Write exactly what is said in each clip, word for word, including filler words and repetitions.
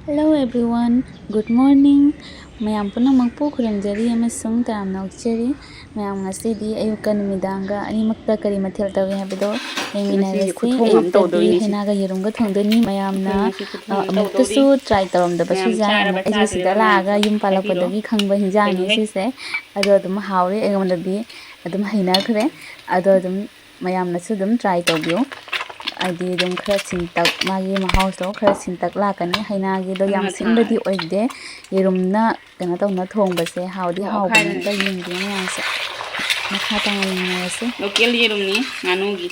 Hello everyone, good morning. ꯃꯌꯥꯝ ꯄꯨꯝꯅꯃꯛꯄꯨ ꯈꯨꯔꯨꯝꯖꯔꯤ ꯑꯃꯁꯨꯡ ꯇꯔꯥꯝꯅ ꯑꯣꯛꯆꯔꯤ꯫ ꯃꯌꯥꯝ, ꯉꯁꯤꯗꯤ ꯑꯌꯨꯛꯀ ꯅꯨꯃꯤꯗꯥꯡꯒ ꯑꯅꯤꯃꯛꯇ ꯀꯔꯤ ꯃꯊꯦꯜ ꯇꯧꯏ ꯍꯥꯏꯕꯗꯣ ꯌꯦꯡꯃꯤꯟꯅꯔꯁꯤ꯫ ꯈꯨꯊꯣꯡ ꯑꯃ ꯑꯌꯨꯛꯇꯗꯤ ꯇꯧꯗꯣꯏꯅꯤ ꯁꯤ꯫ ꯍꯩꯅꯥꯒ ꯌꯦꯔꯨꯝꯒ ꯊꯣꯡꯗꯣꯏꯅꯤ꯫ ꯃꯌꯥꯝꯅ, ꯑꯩꯈꯣꯏ ꯉꯁꯤ ꯈꯨꯊꯣꯡ ꯑ, ꯑꯃ ꯑꯃꯨꯛꯇꯁꯨ ꯇꯧꯗꯧꯔꯤ꯫ Try ꯇꯧꯔꯝꯗꯕꯁꯨ ꯃꯌꯥꯝ ꯌꯥꯏ꯫ ꯆꯥꯔꯕ ꯑꯩꯁꯨ ꯁꯤꯗ ꯆꯥꯗ꯭ꯔꯤꯕ ꯂꯥꯛꯑꯒ ꯃꯌꯥꯝꯁꯦ ꯌꯨꯝ ꯍꯥꯏꯕꯤꯔꯣ꯫ ꯄꯥꯜꯂꯛꯄꯗꯒꯤ ꯈꯪꯕ ꯍꯤꯟꯖꯥꯡꯅꯤ ꯀꯩꯅꯣꯍꯦ? ꯁꯤꯁꯦ꯫ ꯑꯗꯣ ꯑꯗꯨꯝ ꯍꯥꯎꯔꯦ ꯑꯩꯉꯣꯟꯗꯗꯤ꯫ ꯑꯗꯨꯝ ꯍꯩꯅꯈ꯭ꯔꯦ꯫ ꯑꯗꯣ ꯑꯗꯨꯝ ꯃꯌꯥꯝꯅꯁꯨ ꯑꯗꯨꯝ try ꯇꯧꯕꯤꯌꯨ꯫ ꯍꯥꯏꯗꯤ ꯑꯗꯨꯝ ꯈꯔ ꯁꯤꯟꯇꯛ, ꯃꯥꯒꯤ ꯃꯍꯥꯎꯁꯨ ꯈꯔ ꯁꯤꯟꯇꯛ ꯂꯥꯛꯀꯅꯤ꯫ ꯍꯩꯅꯥꯒꯤꯗꯣ ꯌꯥꯝ ꯅꯠꯇ꯭ꯔꯥ? ꯁꯤꯟꯕꯗꯤ ꯑꯣꯏꯗꯦ꯫ ꯌꯦꯔꯨꯝꯅ ꯀꯩꯅꯣ ꯇꯧꯅ ꯊꯣꯡꯕꯁꯦ ꯍꯥꯎꯗꯤ ꯑꯣ, ꯍꯥꯎꯕꯅꯤ꯫ ꯑꯣꯈꯥꯏꯔꯅꯤ꯫ ꯑꯝꯇ ꯌꯦꯡꯕꯤꯌꯨ ꯃꯌꯥꯝꯁꯦ꯫ ꯃꯈꯥ ꯇꯥꯅ ꯌꯦꯡꯅꯔꯁꯤ꯫ Local ꯌꯦꯔꯨꯝꯅꯤ, ꯉꯥꯅꯨꯒꯤ꯫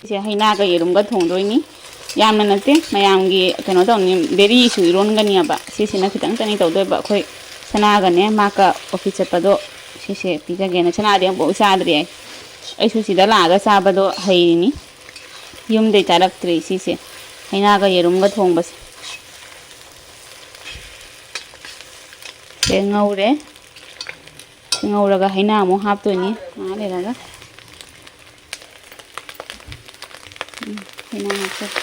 ꯁꯤꯁꯦ ꯍꯩꯅꯥꯒ ꯌꯦꯔꯨꯝꯒ ꯊꯣꯡꯗꯣꯏꯅꯤ꯫ ꯌꯥꯝꯅ ꯅꯠꯇꯦ, ꯃꯌꯥꯝꯒꯤ ꯀꯩꯅꯣ ꯇꯧꯅꯤ, ꯕꯦꯔꯤꯁꯨ ꯏꯔꯣꯟꯒꯅꯤꯕ꯫ ꯁꯤꯁꯤꯅ ꯈꯤꯇꯪ ꯈꯤꯇꯪꯅꯤ ꯇꯧꯗꯣꯏꯕ꯫ ꯑꯩꯈꯣꯏ ꯁꯅꯥꯒꯅꯦ, ꯃꯥꯀ office ꯆꯠꯄꯗꯣ ꯁꯤꯁꯦ ꯄꯤꯖꯒꯦꯅ꯫ ꯁꯅꯥꯗꯤ ꯑꯃꯨꯛꯐꯥꯎ ꯆꯥꯗ꯭ꯔꯤ ꯑꯩ꯫ ꯑꯩꯁꯨ ꯁꯤꯗ ꯂꯥꯛꯑꯒ ꯆꯥꯕꯗꯣ ꯍꯩꯔꯤꯅꯤ꯫ ꯌꯨꯝꯗꯩ ꯆꯥꯔꯛꯇ꯭ꯔꯤ ꯁꯤꯁꯦ, ꯍꯩꯅꯥꯒ ꯌꯦꯔꯨꯝꯒ ꯊꯣꯡꯕꯁꯦ꯫ ꯁꯦ ꯉꯧꯔꯦ꯫ ꯁꯤ ꯉꯧꯔꯒ ꯍꯩꯅꯥ ꯑꯃꯨꯛ ꯍꯥꯞꯇꯣꯏꯅꯤ ꯉꯥꯏꯍꯥꯛ ꯂꯩꯔꯒ꯫ ꯎꯝ, ꯍꯩꯅꯥ ꯍꯥꯞꯆꯜꯂꯦ꯫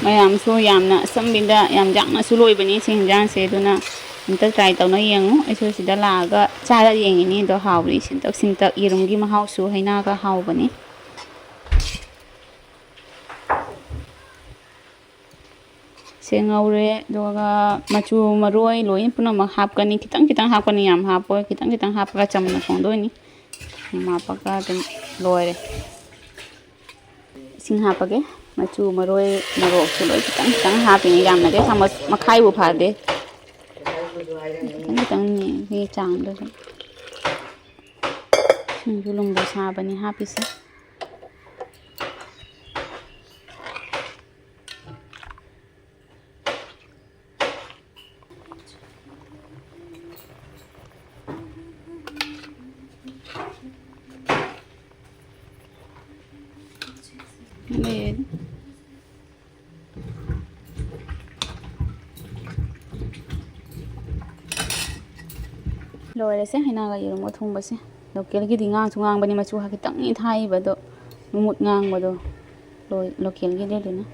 ꯃꯌꯥꯝꯁꯨ ꯌꯥꯝꯅ ꯑꯆꯝꯕꯤꯗ ꯌꯥꯝ ꯌꯥꯡꯅꯁꯨ ꯂꯣꯏꯕꯅꯤ ꯁꯤ ꯍꯤꯟꯖꯥꯡꯁꯦ, ꯑꯗꯨꯅ ꯑꯝꯇ try ꯇꯧꯅ ꯌꯦꯡꯉꯨ꯫ ꯑꯩꯁꯨ ꯁꯤꯗ ꯂꯥꯛꯑꯒ ꯆꯥꯔ ꯌꯦꯡꯉꯤꯅꯤ, ꯑꯗꯣ ꯍꯥꯎꯕꯅꯤ꯫ ꯁꯤꯟꯇꯛ ꯁꯤꯟꯇꯛ ꯌꯦꯔꯨꯝꯒꯤ ꯃꯍꯥꯎꯁꯨ ꯍꯩꯅꯥꯒ ꯍꯥꯎꯕꯅꯤ꯫ ꯁꯦ ꯉꯧꯔꯦ, ꯑꯗꯨꯒ ꯃꯆꯨ ꯃꯔꯣꯏ ꯂꯣꯏ ꯄꯨꯝꯅꯃꯛ ꯍꯥꯞꯀꯅꯤ꯫ ꯈꯤꯇꯪ ꯈꯤꯇꯪ ꯍꯥꯞꯀꯅꯤ, ꯌꯥꯝ ꯍꯥꯞꯄꯣꯏ꯫ ꯈꯤꯇꯪ ꯈꯤꯇꯪ ꯍꯥꯞꯄꯒ ꯆꯝꯅ ꯊꯣꯡꯗꯣꯏꯅꯤ꯫ ꯊꯨꯝ ꯍꯥꯞꯄꯒ ꯑꯗꯨꯝ ꯂꯣꯏꯔꯦ꯫ ꯏꯁꯤꯡ ꯍꯥꯞꯄꯒꯦ꯫ ꯃꯆꯨ ꯃꯔꯣꯏ ꯃꯣꯔꯣꯛꯁꯨ ꯂꯣꯏ ꯈꯤꯇꯪ ꯈꯤꯇꯪ ꯍꯥꯞꯄꯤꯅꯦ, ꯌꯥꯝꯅꯗꯤ ꯆꯥꯃꯁ ꯃꯈꯥꯏꯕꯨ ꯐꯥꯗꯦ꯫ ꯈꯤꯇꯪ ꯈꯤꯇꯪꯅꯦ ꯁꯤꯒꯤ ꯆꯥꯡꯗ ꯑꯗꯨꯝ꯫ ꯏꯁꯤꯡꯁꯨ ꯂꯨꯝꯕꯨ ꯁꯥꯕꯅꯤ ꯍꯥꯞꯄꯤꯁꯦ꯫ ꯂꯣꯏꯔꯦꯁꯦ ꯍꯩꯅꯥꯒ ꯌꯦꯔꯨꯝꯒ ꯊꯣꯡꯕꯁꯦ꯫ ꯂꯣꯀꯦꯜꯒꯤꯗꯤ ꯉꯥꯡꯁꯨ ꯉꯥꯡꯕꯅꯤ, ꯃꯆꯨ ꯈꯤꯇꯪꯅꯤ ꯊꯥꯛꯏꯕꯗꯣ, ꯃꯃꯨꯠ ꯉꯥꯡꯕꯗꯣ꯫ ꯂꯣꯏ-, ꯂꯣꯀꯦꯜꯒꯤꯗꯤ ꯑꯗꯨꯅ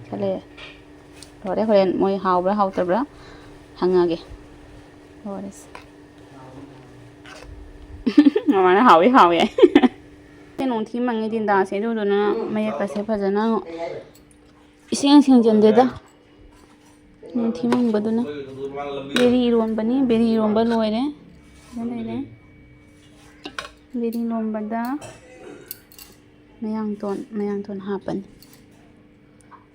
ꯈꯔ ꯂꯩꯔꯦ꯫ ꯂꯣꯏꯔꯦ, ꯍꯣꯔꯦꯟ ꯃꯣꯏ ꯍꯥꯎꯕ꯭ꯔꯥ ꯍꯥꯎꯇꯕ꯭ꯔꯥ ꯍꯪꯉꯒꯦ꯫ ꯂꯣꯏꯔꯦꯁꯦ꯫ ꯃꯃꯥꯅ "ꯍꯥꯎꯏ, ꯍꯥꯎꯏ" ꯍꯥꯏ꯫ ꯅꯣꯡ ꯊꯤ ꯃꯪꯉꯤ ꯗꯤꯟꯗꯥꯁꯦ, ꯑꯗꯨꯗꯨꯅ ꯃꯌꯦꯛꯀꯁꯦ ꯐꯖꯅ ꯏꯁꯦꯡ ꯁꯦꯡꯖꯟꯗꯦꯗ꯫ ꯅꯣꯡ ꯊꯤ ꯃꯪꯕꯗꯨꯅ꯫ ꯕꯦꯔꯤ ꯏꯔꯣꯟꯕꯅꯤ, ꯕꯦꯔꯤ ꯏꯔꯣꯟꯕ ꯂꯣꯏꯔꯦ꯫ ꯁꯤꯗ ꯂꯩꯔꯦ꯫ ꯕꯦꯔꯤ ꯏꯔꯣꯟꯕꯗ ꯃꯌꯥꯡꯇꯣꯟ, ꯃꯌꯥꯡꯇꯣꯟ ꯍꯥꯞꯄꯅꯤ꯫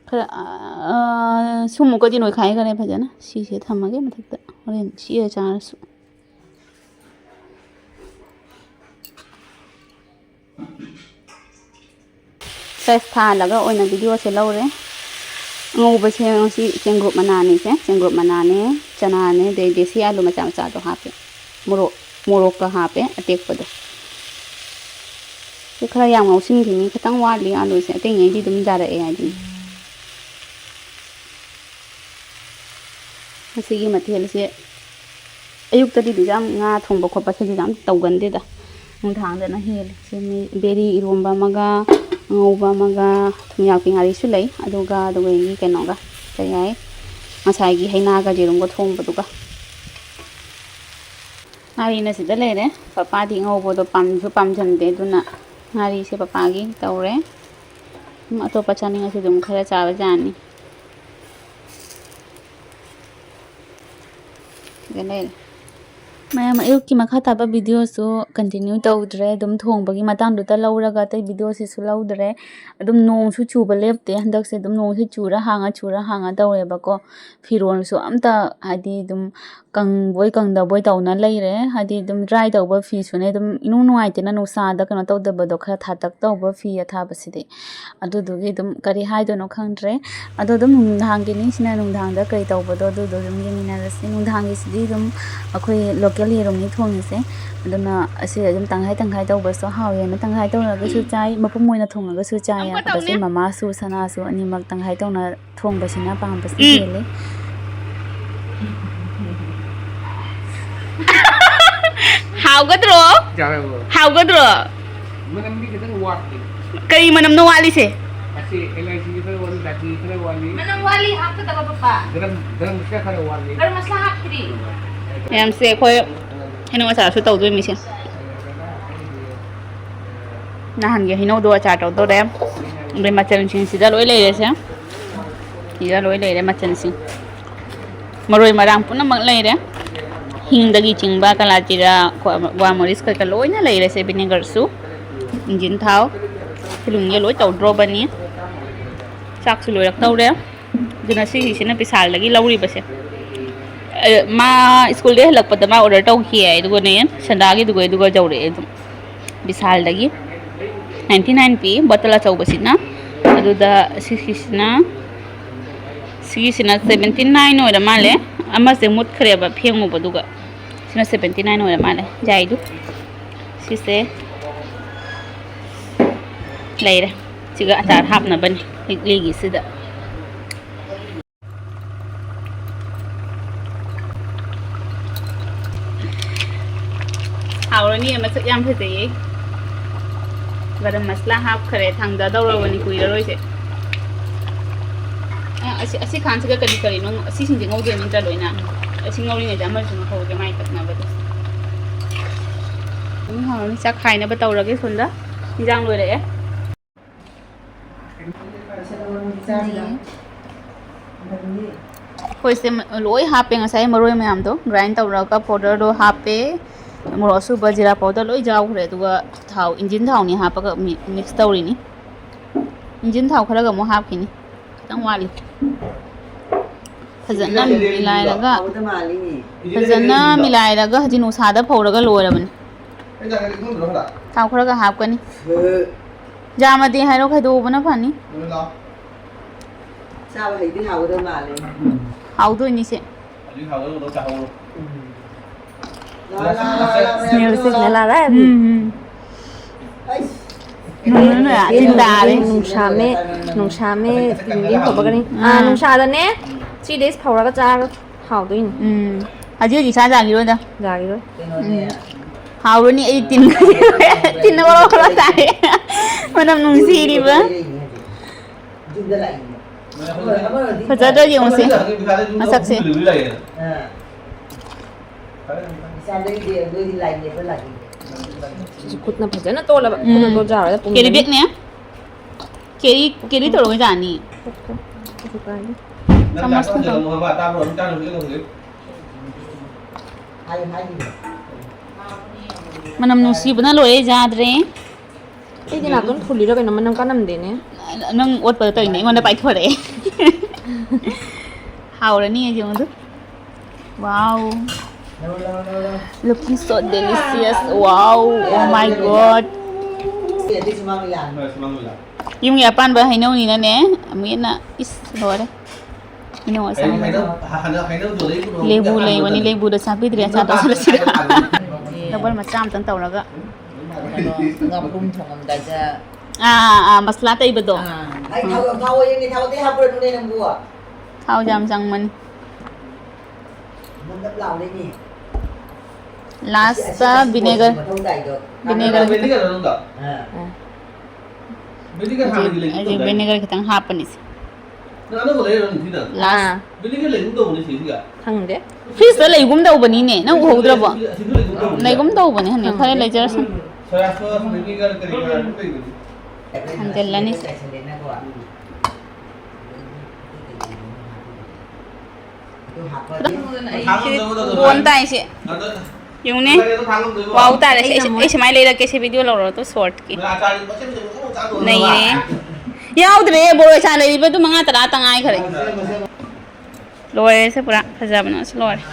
ꯈꯔ, ꯑꯥ, ꯁꯨꯝꯃꯨꯛꯀꯗꯤ ꯅꯣꯏꯈꯥꯏꯈ꯭ꯔꯦ ꯐꯖꯅ꯫ ꯁꯤꯁꯦ ꯊꯝꯃꯒꯦ ꯃꯊꯛꯇ꯫ ꯍꯣꯔꯦꯟ ꯁꯤꯛꯑ ꯆꯥꯔꯁꯨ꯫ ꯐ꯭ꯔꯦꯁ ꯊꯥꯍꯜꯂꯒ ꯑꯣꯏꯅ ꯚꯤꯗꯤꯑꯣꯁꯦ ꯂꯧꯔꯦ꯫ ꯑꯉꯧꯕꯁꯦ ꯉꯁꯤ ꯆꯦꯡꯒ꯭ꯔꯨꯞ ꯃꯅꯥꯅꯤꯁꯦ꯫ ꯆꯦꯡꯒ꯭ꯔꯨꯞ ꯃꯅꯥꯅꯦ, ꯆꯅꯥꯅꯦ, ꯑꯗꯩ ꯗꯦꯁꯤ ꯑꯥꯂꯨ ꯃꯆꯥ ꯃꯆꯥꯗꯣ ꯍꯥꯞꯄꯦ꯫ ꯃꯣꯔꯣꯛ, ꯃꯣꯔꯣꯛꯀ ꯍꯥꯞꯄꯦ ꯑꯇꯦꯛꯄꯗꯣ꯫ ꯁꯤ ꯈꯔ ꯌꯥꯝ ꯉꯧꯁꯤꯟꯈꯤꯅꯤ, ꯈꯤꯇꯪ ꯋꯥꯠꯂꯤ ꯑꯥꯂꯨꯁꯦ, ꯑꯇꯩꯉꯩꯗꯤ ꯑꯗꯨꯝ ꯌꯥꯔꯛꯑꯦ ꯍꯥꯏꯗꯨꯅꯤ꯫ ꯉꯁꯤꯒꯤ ꯃꯊꯦꯜꯁꯦ ꯑꯌꯨꯛꯇꯗꯤ ꯑꯗꯨꯛ ꯌꯥꯝ ꯉꯥ ꯊꯣꯡꯕ ꯈꯣꯠꯄꯁꯤꯗꯤ ꯌꯥꯝ ꯇꯧꯒꯟꯗꯦꯗ, ꯅꯨꯡꯗꯥꯡꯗꯅ ꯍꯦꯜꯂꯦ꯫ ꯁꯤ ꯃꯤ ꯕꯦꯔꯤ ꯏꯔꯣꯝꯕ ꯑꯃꯒ, ꯑꯉꯧꯕ ꯑꯃꯒ, ꯊꯨꯝꯌꯥꯛꯄꯤ ꯉꯥꯔꯤꯁꯨ ꯂꯩ, ꯑꯗꯨꯒ, ꯑꯗꯨꯒ ꯑꯩꯒꯤ ꯀꯩꯅꯣꯒ, ꯀꯩ ꯍꯥꯏ, ꯉꯁꯥꯏꯒꯤ ꯍꯩꯅꯥꯒ ꯌꯦꯔꯨꯝꯒ ꯊꯣꯡꯕꯗꯨꯒ꯫ ꯉꯥꯔꯤꯅ ꯁꯤꯗ ꯂꯩꯔꯦ꯫ ꯄꯄꯥꯗꯤ ꯉꯧꯕꯗꯣ ꯄꯥꯝꯁꯨ ꯄꯥꯝꯖꯟꯗꯦ, ꯑꯗꯨꯅ ꯉꯥꯔꯤꯁꯦ ꯄꯄꯥꯒꯤ ꯇꯧꯔꯦ꯫ ꯎꯝ, ꯑꯇꯣꯞꯄ ꯆꯥꯅꯤꯡꯉꯁꯨ ꯑꯗꯨꯝ ꯈꯔ ꯆꯥꯕ ꯌꯥꯅꯤ꯫ ꯁꯤꯗ ꯂꯩꯔꯦ꯫ ꯃꯌꯥꯝ, ꯑꯌꯨꯛꯀꯤ ꯃꯈꯥ ꯇꯥꯕ ꯚꯤꯗꯤꯑꯣꯁꯨ ꯀꯟꯇꯤꯅ꯭ꯌꯨ ꯇꯧꯗ꯭ꯔꯦ꯫ ꯑꯗꯨꯝ ꯊꯣꯡꯕꯒꯤ ꯃꯇꯥꯡꯗꯨꯗ ꯂꯧꯔꯒ ꯑꯇꯩ ꯚꯤꯗꯤꯑꯣꯁꯤꯁꯨ ꯂꯧꯗ꯭ꯔꯦ꯫ ꯑꯗꯨꯝ ꯅꯣꯡꯁꯨ ꯆꯨꯕ ꯂꯦꯞꯇꯦ ꯍꯟꯗꯛꯁꯦ꯫ ꯑꯗꯨꯝ ꯅꯣꯡꯁꯦ ꯆꯨꯔ ꯍꯥꯡꯉ, ꯆꯨꯔ ꯍꯥꯡꯉ ꯇꯧꯋꯦꯕꯀꯣ꯫ ꯐꯤꯔꯣꯜꯁꯨ ꯑꯝꯇ, ꯍꯥꯏꯗꯤ, ꯑꯗꯨꯝ ꯀꯪꯕꯣꯏ ꯀꯪꯗꯕꯣꯏ ꯇꯧꯅ ꯂꯩꯔꯦ꯫ ꯍꯥꯏꯗꯤ ꯑꯗꯨꯝ dry ꯇꯧꯕ ꯐꯤꯁꯨꯅꯦ, ꯑꯗꯨꯝ ꯏꯅꯨꯡ ꯅꯨꯡꯉꯥꯏꯇꯦꯅ, ꯅꯨꯡꯁꯥꯗ ꯀꯩꯅꯣ ꯇꯧꯗꯕꯗꯣ, ꯈꯔ ꯊꯥꯇꯛ ꯇꯧꯕ ꯐꯤ ꯑꯊꯥꯕꯁꯤꯗꯤ꯫ ꯑꯗꯨꯗꯨꯒꯤ ꯑꯗꯨꯝ ꯀꯔꯤ ꯍꯥꯏꯗꯣꯏꯅꯣ ꯈꯪꯗ꯭ꯔꯦ꯫ ꯑꯗꯣ ꯑꯗꯨꯝ ꯅꯨꯡꯗꯥꯡꯒꯤ ꯅꯤꯡꯁꯤꯅ ꯅꯨꯡꯗꯥꯡꯗ ꯀꯔꯤ ꯇꯧꯕꯗꯣ ꯑꯗꯨꯗꯣ ꯑꯗꯨꯝ ꯌꯦꯡꯃꯤꯟꯅꯔꯁꯤ꯫ ꯅꯨꯡꯗꯥꯡꯒꯤꯁꯤꯗꯤ ꯑꯗꯨꯝ ꯑꯩꯈꯣꯏ local ꯌꯦꯔꯨꯝꯅꯤ ꯊꯣꯡꯉꯤꯁꯦ꯫ ꯑꯗꯨꯅ ꯑꯁꯤ ꯑꯗꯨꯝ ꯇꯪꯈꯥꯏ ꯇꯪꯈꯥꯏ ꯇꯧꯕꯁꯨ ꯍꯥꯎꯋꯦꯅ ꯇꯪꯈꯥꯏ ꯇꯧꯔꯒꯁꯨ ꯆꯥꯏ, ꯃꯄꯨꯝ ꯑꯣꯏꯅ ꯊꯣꯡꯉꯒꯁꯨ ꯆꯥꯏ꯫ ꯑꯃꯨꯛꯀ ꯑꯗꯒꯤ ꯇꯧꯅꯤ꯫ ꯃꯃꯥꯁꯨ ꯁꯅꯥꯁꯨ ꯑꯅꯤꯃꯛ ꯇꯪꯈꯥꯏ ꯇꯧꯅ ꯊꯣꯡꯕꯁꯤꯅ ꯄꯥꯝꯕꯁꯨ ꯎꯝ꯫ ꯍꯦꯜꯂꯤ꯫ ꯍꯥꯎꯒꯗ꯭ꯔꯣ? ꯌꯥꯔꯕꯣ? ꯍꯥꯎꯒꯗ꯭ꯔꯣ? ꯃꯅꯝꯗꯤ ꯈꯤꯇꯪ ꯋꯥꯠꯂꯤ꯫ ꯀꯔꯤ ꯃꯅꯝꯅꯣ ꯋꯥꯠꯂꯤꯁꯦ? ꯑꯁꯤ ꯑꯦꯂꯥꯏꯆꯤꯒꯤ ꯈꯔ ꯋꯥꯠꯂꯤ, ꯗꯥꯜꯆꯤꯅꯤ ꯈꯔ ꯋꯥꯠꯂꯤ꯫ ꯃꯅꯝ ꯋꯥꯠꯂꯤ, ꯍꯥꯞꯀꯗꯕ ꯄꯄꯥ꯫ ꯒꯔꯝ, ꯒꯔꯝ ꯃꯁꯥꯂꯥ ꯈꯔ ꯋꯥꯠꯂꯤ꯫ ꯒꯔꯝ ꯃꯁꯥꯂꯥ ꯍꯥꯞꯇ꯭ꯔꯤ꯫ ꯃꯌꯥꯝꯁꯦ ꯑꯩꯈꯣꯏ ꯍꯩꯅꯧ ꯑꯆꯥꯔꯁꯨ ꯇꯧꯗꯣꯏ ꯃꯤꯁꯦ꯫ ꯅꯍꯥꯟꯒꯤ ꯍꯩꯅꯧꯗꯣ ꯑꯆꯥꯔ ꯇꯧꯗꯣꯔꯦ꯫ ꯑꯗꯩ ꯃꯆꯜꯁꯤꯡꯁꯤꯗ ꯂꯣꯏ ꯂꯩꯔꯦꯁꯦ꯫ ꯁꯤꯗ ꯂꯣꯏ ꯂꯩꯔꯦ ꯃꯆꯜꯁꯤꯡ꯫ ꯃꯔꯣꯏ ꯃꯔꯥꯡ ꯄꯨꯝꯅꯃꯛ ꯂꯩꯔꯦ꯫ ꯍꯤꯡꯗꯒꯤ ꯆꯤꯡꯕ ꯀꯂꯥꯖꯤꯔꯥ, ꯒꯣꯜꯃꯔꯤꯁ ꯀꯩꯀꯥ ꯂꯣꯏꯅ ꯂꯩꯔꯦꯁꯦ꯫ ꯚꯤꯅꯦꯒꯔꯁꯨ, ꯏꯟꯖꯤꯟ ꯊꯥꯎ, ꯐꯤꯂꯝꯒꯤ ꯂꯣꯏ ꯇꯧꯗ꯭ꯔꯣꯕꯅꯤ꯫ ꯆꯥꯛꯁꯨ ꯂꯣꯏꯔꯛꯇꯧꯔꯦ꯫ ꯑꯗꯨꯅ ꯁꯤꯒꯤꯁꯤꯅ ꯕꯤꯁꯥꯜꯗꯒꯤ ꯂꯧꯔꯤꯕꯁꯦ꯫ ꯑ, ꯃꯥ ꯁ꯭ꯀꯨꯜꯗꯒꯤ ꯍꯜꯂꯛꯄꯗ ꯃꯥ order ꯇꯧꯈꯤꯌꯦ, ꯑꯗꯨꯒꯅꯦ ꯁꯟꯗꯥꯒꯤꯗꯨꯒ ꯑꯗꯨꯒ ꯌꯧꯔꯛꯑꯦ ꯑꯗꯨꯝ ꯕꯤꯁꯥꯜꯗꯒꯤ꯫ Ninety nine ꯄꯤ ꯕꯣꯇꯜ ꯑꯆꯧꯕꯁꯤꯅ꯫ ꯑꯗꯨꯗ ꯁꯤꯒꯤꯁꯤꯅ, ꯁꯤꯒꯤꯁꯤꯅ seventy nine ꯑꯣꯏꯔ ꯃꯥꯜꯂꯦ꯫ ꯑꯃꯁꯦ ꯃꯨꯠꯈ꯭ꯔꯦꯕ ꯐꯦꯡꯉꯨꯕꯗꯨꯒ꯫ ꯁꯤꯅ seventy nine ꯑꯣꯏꯔ ꯃꯥꯜꯂꯦ꯫ ꯌꯥꯏꯗꯨ꯫ ꯁꯤꯁꯦ ꯂꯩꯔꯦ꯫ ꯁꯤꯒ ꯑꯆꯥꯔ ꯍꯥꯞꯅꯕꯅꯤ ꯂꯤꯛꯂꯤꯒꯤꯁꯤꯗ꯫ ꯍꯥꯎꯔꯅꯤ, ꯃꯁꯛ ꯌꯥꯝ ꯐꯖꯩꯌꯦ꯫ ꯒꯔꯝ ꯃꯁꯂꯥ ꯍꯥꯞꯈ꯭ꯔꯦ, ꯊꯥꯡꯗꯗꯧꯔꯕꯅꯤ, ꯀꯨꯏꯔꯔꯣꯏꯁꯦ꯫ ꯑ, ꯑꯁꯤ, ꯑꯁꯤ ꯈꯥꯟꯁꯤꯒ ꯀꯔꯤ ꯀꯔꯤꯅꯣ, ꯑꯁꯤꯁꯤꯡꯁꯦ ꯉꯧꯗꯣꯏ ꯅꯠꯇ꯭ꯔꯥ ꯂꯣꯏꯅ? ꯑꯁꯤ ꯉꯧꯔꯤꯉꯩꯗ ꯑꯃꯁꯨ ꯉꯧꯍꯧꯔꯒꯦ, ꯃꯥꯏ ꯇꯛꯅꯕꯗꯣ꯫ ꯑꯗꯨꯝ ꯍꯥꯎꯔꯅꯤ꯫ ꯆꯥꯛ ꯈꯥꯏꯅꯕ ꯇꯧꯔꯒꯦ ꯁꯣꯝꯗ꯫ ꯏꯟꯖꯥꯡ ꯂꯣꯏꯔꯛꯑꯦ꯫ ꯑꯩꯈꯣꯏꯁꯦ ꯂꯣꯏ ꯍꯥꯞꯄꯦ ꯉꯁꯥꯏ ꯃꯔꯣꯏ ꯃꯌꯥꯝꯗꯣ꯫ Grind ꯇꯧꯔꯒ powder ꯗꯣ ꯍꯥꯞꯄꯦ꯫ ꯃꯣꯔꯣꯛ ꯑꯁꯨꯕ, ꯖꯤꯔꯥ powder ꯂꯣꯏ ꯌꯥꯎꯈ꯭ꯔꯦ꯫ ꯑꯗꯨꯒ ꯊꯥꯎ, ꯏꯟꯖꯤꯟ ꯊꯥꯎꯅꯤ ꯍꯥꯞꯄꯒ ꯃꯤ-, mix ꯇꯧꯔꯤꯅꯤ꯫ ꯏꯟꯖꯤꯟ ꯊꯥꯎ ꯈꯔꯒ ꯑꯃꯨꯛ ꯍꯥꯞꯈꯤꯅꯤ꯫ ꯈꯤꯇꯪ ꯋꯥꯠꯂꯤ꯫ ꯐꯖꯅ ꯃꯤꯂꯥꯏꯔꯒ, ꯐꯖꯅ ꯃꯤꯂꯥꯏꯔꯒ ꯍꯧꯖꯤꯛ ꯅꯨꯡꯁꯥꯗ ꯐꯧꯔꯒ ꯂꯣꯏꯔꯕꯅꯤ꯫ ꯊꯥꯎ ꯈꯔꯒ ꯍꯥꯞꯀꯅꯤ꯫ ꯌꯥꯝꯃꯗꯤ ꯍꯥꯏꯔꯣ, ꯈꯥꯏꯗꯣꯛꯍꯧꯕꯅ ꯐꯅꯤ꯫ ꯆꯥꯕ ꯍꯩꯗꯤ ꯍꯥꯎꯒꯗꯕ ꯃꯥꯜꯂꯦ꯫ ꯍꯥꯎꯗꯣꯏꯅꯤꯁꯦ꯫ ꯎꯝ꯫ Smell ꯁꯦ꯫ ꯎꯝ, ꯎꯝ꯫ ꯅꯨꯡꯁꯥꯃꯦ, ꯅꯨꯡꯁꯥꯃꯦ, ꯅꯨꯡꯁꯥꯃꯦ, ꯅꯨꯡꯁꯥꯗꯅꯦ three days ꯐꯧꯔꯒ ꯆꯥꯔꯒ ꯍꯥꯎꯗꯣꯏꯅꯤ꯫ ꯎꯝ꯫ ꯍꯧꯖꯤꯛ ꯍꯧꯖꯤꯛ ꯆꯥ ꯌꯥꯈꯤꯔꯣꯏꯗ꯫ ꯌꯥꯈꯤꯔꯣꯏ꯫ ꯎꯝ꯫ ꯍꯥꯎꯔꯅꯤ, ꯑꯩ ꯇꯤꯟ, ꯇꯤꯟꯅ ꯑꯣꯔꯣ ꯑꯣꯔꯣ ꯆꯥꯔꯦ꯫ ꯃꯅꯝ ꯅꯨꯡꯁꯤꯔꯤꯕ꯫ ꯐꯖꯗ꯭ꯔꯥ ꯌꯦꯡꯉꯨꯁꯦ, ꯃꯁꯛꯁꯦ꯫ ꯈꯨꯠꯅ ꯐꯖꯅ ꯇꯣꯠꯂꯕ꯫ ꯎꯝ꯫ ꯈꯨꯠꯅ ꯇꯣꯠ ꯌꯥꯔꯣꯏꯗ, ꯄꯨꯝꯒꯅꯤ꯫ Carry bag ꯅꯦ꯫ Carry, carry ꯇꯧꯔꯒ ꯌꯥꯅꯤ꯫ ꯀꯩꯁꯨ ꯀꯥꯏꯗꯦ꯫ ꯆꯥꯃꯁ ꯅꯠꯇ꯭ꯔꯣ? ꯃꯅꯝ ꯅꯨꯡꯁꯤꯕꯅ ꯂꯣꯏꯔꯦ, ꯌꯥꯗ꯭ꯔꯦ꯫ ꯑꯩꯗꯤ ꯅꯥꯇꯣꯟ ꯐꯨꯜꯂꯤꯔ ꯀꯩꯅꯣ, ꯃꯅꯝ ꯀꯟꯅꯝꯗꯦꯅꯦ꯫ ꯅꯪ ꯑꯣꯠꯄꯗ ꯇꯧꯔꯤꯅꯦ, ꯑꯩꯉꯣꯟꯗ ꯄꯥꯏꯊꯣꯔꯛꯑꯦ꯫ ꯍꯥꯎꯔꯅꯤ ꯑꯩꯁꯦ ꯃꯗꯨ꯫ Wow. Looking so delicious. Wow. Oh my God. ꯌꯨꯝꯒꯤ ꯑꯄꯥꯟꯕ ꯍꯩꯅꯧꯅꯤꯅꯅꯦ, ꯑꯃꯨꯛ ꯍꯦꯟꯅ ꯏꯁ ꯂꯣꯏꯔꯦ꯫ ꯍꯩꯅꯧ ꯑꯁꯪꯕꯁꯦ꯫ ꯍꯩꯅꯧ, ꯍꯩꯅꯧ, ꯍꯩꯅꯧꯗꯣ ꯂꯩꯕ꯭ꯔꯣ? ꯂꯦꯕꯨ ꯂꯩꯕꯅꯤ, ꯂꯦꯕꯨꯗ ꯆꯥꯕꯤꯗ꯭ꯔꯦ, ꯑꯆꯥ ꯇꯧꯁꯜꯂꯁꯤꯔ? ꯀꯩꯅꯣ, ꯉꯥꯄ꯭ꯔꯨꯝ ꯊꯣꯡꯉꯝꯗꯥꯏꯗ꯫ ꯑꯥ, ꯑꯥ, ꯑꯥ, ꯃꯁꯂꯥ ꯇꯩꯕꯗꯣ꯫ ꯑꯥ꯫ ꯑꯩ ꯊꯥꯎ ꯌꯥꯝ ꯊꯥꯎ ꯑꯣꯏꯌꯦꯅꯦ, ꯊꯥꯎ ꯑꯇꯩ ꯍꯥꯞꯄꯨꯔꯅꯨꯅꯦ ꯅꯪꯕꯨ꯫ ꯊꯥꯎꯁꯦ ꯌꯥꯝ ꯆꯪꯕꯅꯤ꯫ ꯅꯞ ꯅꯞ ꯂꯥꯎꯔꯦꯅꯦ꯫ Last ꯇ ꯑꯁꯤ vinegar꯫ ꯃꯊꯧ ꯇꯥꯏꯗꯣ꯫ Vinegar꯫ Vinegar ꯃꯅꯨꯡꯗ? ꯑꯥ꯫ ꯑꯥ꯫ Vinegar ꯍꯥꯟꯅꯒꯤ ꯂꯩꯒꯨꯝ ꯍꯧꯖꯤꯛ ꯇꯧꯗꯥꯏꯅꯦ? Vinegar ꯈꯤꯇꯪ ꯍꯥꯞꯄꯅꯤꯁꯦ꯫ ꯅꯪ ꯑꯅꯧꯕ ꯂꯩꯔꯣ, ꯅꯤꯡꯊꯤꯅ? Last꯫ ꯑꯥ꯫ Vinegar ꯂꯩꯒꯨꯝ ꯇꯧꯕꯅꯦ ꯁꯤꯁꯤꯒ꯫ ꯈꯪꯗꯦ꯫ Fridge ꯇ ꯂꯩꯒꯨꯝ ꯇꯧꯕꯅꯤꯅꯦ, ꯅꯪ ꯎꯍꯧꯗ꯭ꯔꯕꯣ? ꯑꯁꯤꯁꯨ ꯂꯩꯒꯨꯝ ꯇꯧꯕꯅꯦ꯫ ꯂꯩꯒꯨꯝ ꯇꯧꯕꯅꯦ, ꯍꯟꯅꯦ, ꯈꯪꯗꯦ꯫ ꯈꯔ ꯂꯩꯖꯔꯁꯅꯨ꯫ Soya sauce, vinegar ꯀꯔꯤ ꯀꯔꯥ ꯑꯗꯨꯝ ꯂꯩꯕꯅꯤ꯫ ꯍꯟꯖꯜꯂꯅꯤꯁꯦ꯫ ꯎꯝ꯫ ꯕꯣꯟ ꯇꯥꯏꯁꯦ꯫ ꯌꯦꯡꯉꯨꯅꯦ꯫ Wow ꯇꯥꯔꯦ꯫ ꯑꯩ, ꯑꯩ ꯁꯨꯃꯥꯏꯅ ꯂꯩꯔꯛꯀꯦ ꯁꯤ video ꯂꯧꯔꯣ ꯇꯨ short ꯀꯤ꯫ ꯅꯩꯔꯦ꯫ ꯌꯥꯎꯗ꯭ꯔꯦ, ꯕꯣꯔꯣꯏ ꯁꯥ ꯂꯩꯔꯤꯕꯗꯨ ꯃꯉꯥ ꯇꯔꯥ ꯇ ꯉꯥꯏꯈꯔꯦ꯫ ꯂꯣꯏꯔꯦꯁꯦ ꯄꯨꯔꯥ ꯐꯖꯕꯅꯁꯨ ꯂꯣꯏꯔꯦ꯫